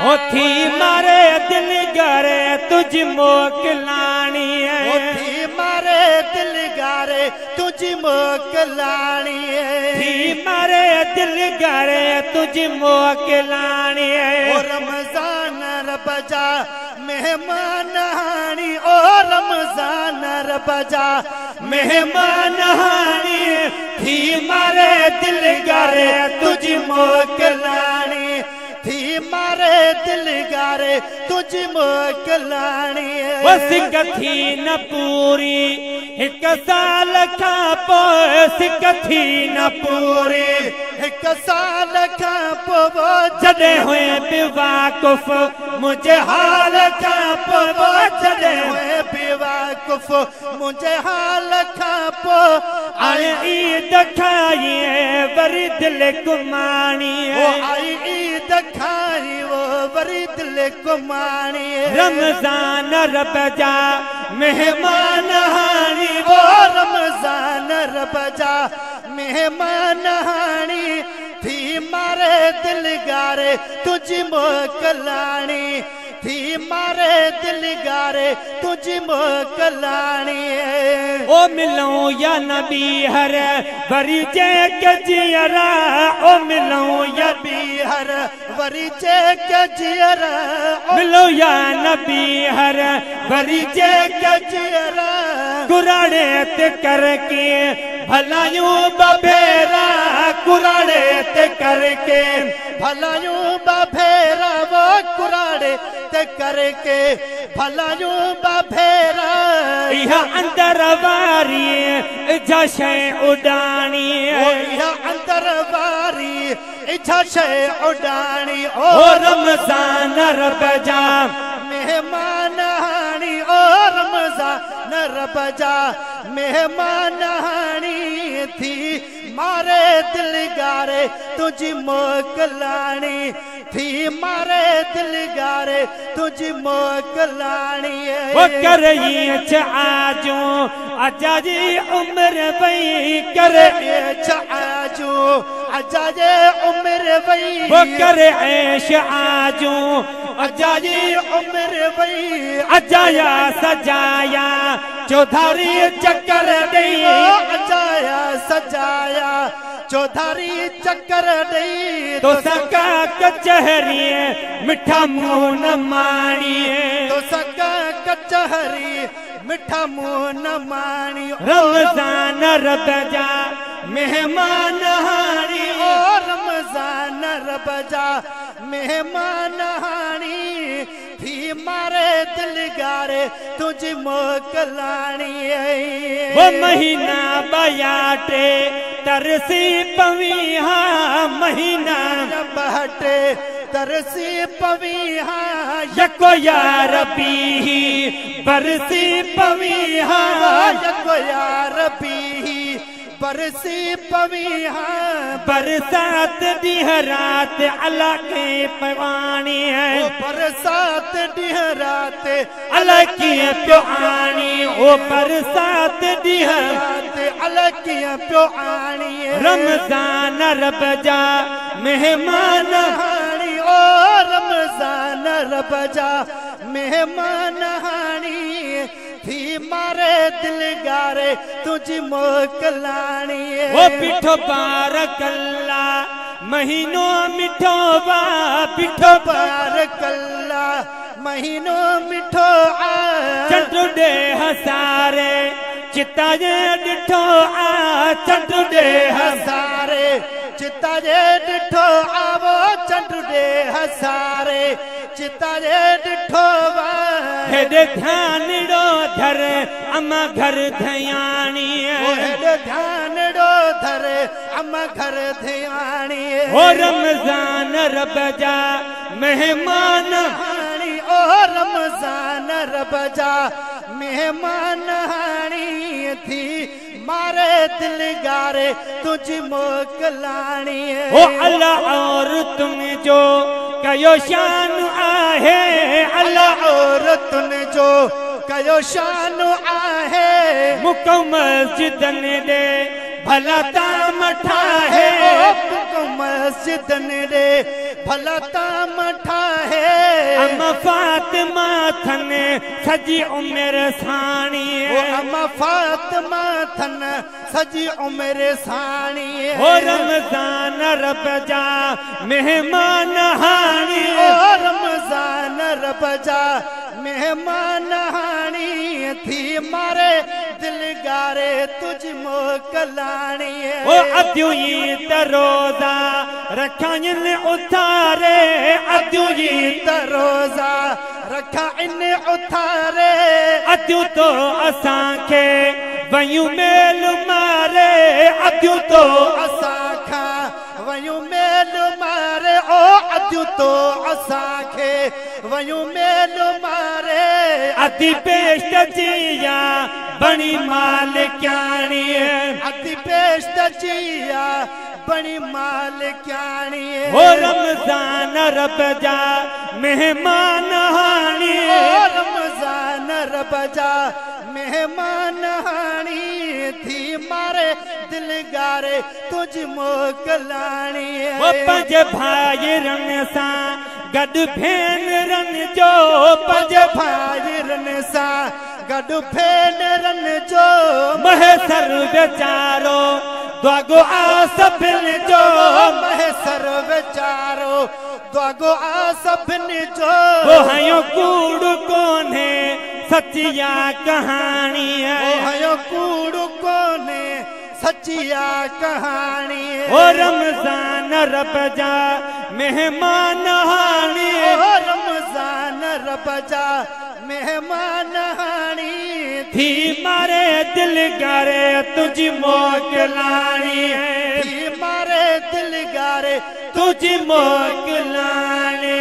ओ थी मारे दिल गारे तुझ मोकलानी है। ओ थी मारे दिल गारे तुझ मोकलानी है। थी मारे दिल गारे तुझ मोकलानी है। ओ रमजान रब जा मेहमान हाणी, ओ रमजान रब जा मेहमान हाणी। थी मारे दिल गारे तुझ मोकलानी, थी मारे दिल गारे तुझ मोकलानी। वो सिक थी न पूरी एक साल खां पोइ, सिक थी न पूरी एक साल खां पोइ। जॾहिं हुए बेवाकुफ़ मुंहिंजे हाल खां पोइ, जॾहिं हुए बेवाकुफ़ मुंहिंजे हाल खां पोइ। आई ईद खाई वरी दिल कुमाणी, आई ईद खाई वो वरी दिल कुमाणी। रमजान रब जा मेहमान हाणी, वो रमजान रब जा मेहमान हाणी। थी मारे दिल गारे तुझ मोकलाणी, थी मारे दिल गारे तुझ मोकलाणी। ओ मिलूं या नबी हर वरी जेक जियरा, ओ मिलूं या नबी हर वरी जेक जियरा, मिलूं या नबी हर वरी जेक जियरा। कुराड़े ते करके भलायूं बभेरा, कुराड़े ते करके भलायूं बभेरा, वो कुराड़े ते करके भलायूं बभेरा। इहा अंदर वारी इच्छा शइ उॾाणी, इहा अंदर वारी इच्छा शइ उॾाणी। ओ रमज़ान रब जा मेहमान हाणी, ओ रमज़ान रब जा मेहमान हाणी। थी मारे दिल गारे तुझ मोकलाणी, थी मारे दिल गारे तुझ मोकलाणी। ओ कर आजो अजा जी उम्र वई, कर आजो अजा जे उम्र वई, वो कर ऐश आजो अजा जी उम्र वई। अजाया सजाया चौधारी चक्कर ॾेई, अजाया सजाया चौधारी चक्कर ॾेई। तो सका कचहरी मिठा मुंह न माणी, तो सका कचहरी मिठा मुंह न माणी। रमज़ान रब जा मेहमान हाणी, ओ रमज़ान रब जा मेहमान हाणी। थी मारे दिल गारे तुझ मोकलाणी। वो महीना बयाटे तरसी पवी हा, महीना बहटे तरसी पवी हा। यको यार पी बरसी पवी हा, यको यार पी बरसी पवी हा। बरसात ॾींहं राति अला के पवाणी है, बरसात ॾींहं राति अला कीअं पियो आणी। ओ बरसात ॾींहं राति अला कीअं पियो आणी। रमज़ान रब जा मेहमान हाणी, ओ रमज़ान रब जा मेहमान हाणी। थी मारे दिल गारे तुझ मोकलाणी। ओ पिठो बारकल्ला महीनो मिठो वा, पिठो बारकल्ला महीनो मिठो आ। चंड ॾे हसारे चिता जे ॾिठो आ, चंड ॾे हसारे चिता जे ॾिठो आवो, चंड ॾे हसारे चिता जे ॾिठो वा। हेॾे ध्यान ॾो धर अमा घर धयाणी, हेॾे ध्यान ॾो धर अमा घर धयाणी। ओ रमज़ान रब जा मेहमान हाणी, ओ रमज़ान रब जा मेहमान हाणी। थी मारे दिल गारे तुझ मोकलाणी। ओ अल्लाह और तुम जो कयो शान आहे, अल्लाह और तुन जो कयो शान आहे। मुको मस्जिदन ॾे भला ताम ठाहे, मुको मस्जिदन ॾे भला ताम ठाहे। अम्मा फातिमा थन सॼी उमिरि साणी। ओ अम्मा फातिमा थन सॼी उमिरि साणी। ओ रमज़ान रब जा मेहमान हाणी। ओ रमज़ान रब जा मेहमान हाणी। थी मारे दिल गारे तुझ मोकलाणी। ओ अदियूं ई त रोज़ा रखाइन उथारे। अदियूं ई त रोज़ा रखाइन उथारे। अदियूं तो असांखे वयूं मेल मारे। अदियूं तो असांखां वयूं मेल मारे। ओ अदियूं तो असांखे वयूं मेल मारे। अति पेश जिया बणी मालिक्याणी। अति पेश जिया बणी मालिक्याणी। ओ रमज़ान रब जा मेहमान हाणी। ओ रमज़ान रब जा मेहमान हाणी। थी मारे दिल गारे तुझ मोकलाणी। ओ पंज भाइरनि सां गॾु भेनरनि जो। पंज भाइरनि सां गॾु भेनरनि जो। महेसर वीचारो दुआगो आ सभिनी जो। महेसर वीचारो दुआगो आ सभिनी जो। ओ हयो कूड़ कोन्हे सचिया कहाणी। ओ हयो कूड़ कोन्हे सचिया कहाणी। ओ रमज़ान रब जा मेहमान हाणी। ओ रमज़ान रब जा मेहमान हाणी। थी मारे दिल गारे तुझी मोकलाणी। थी मारे दिल गारे तुझी मोकलाणी।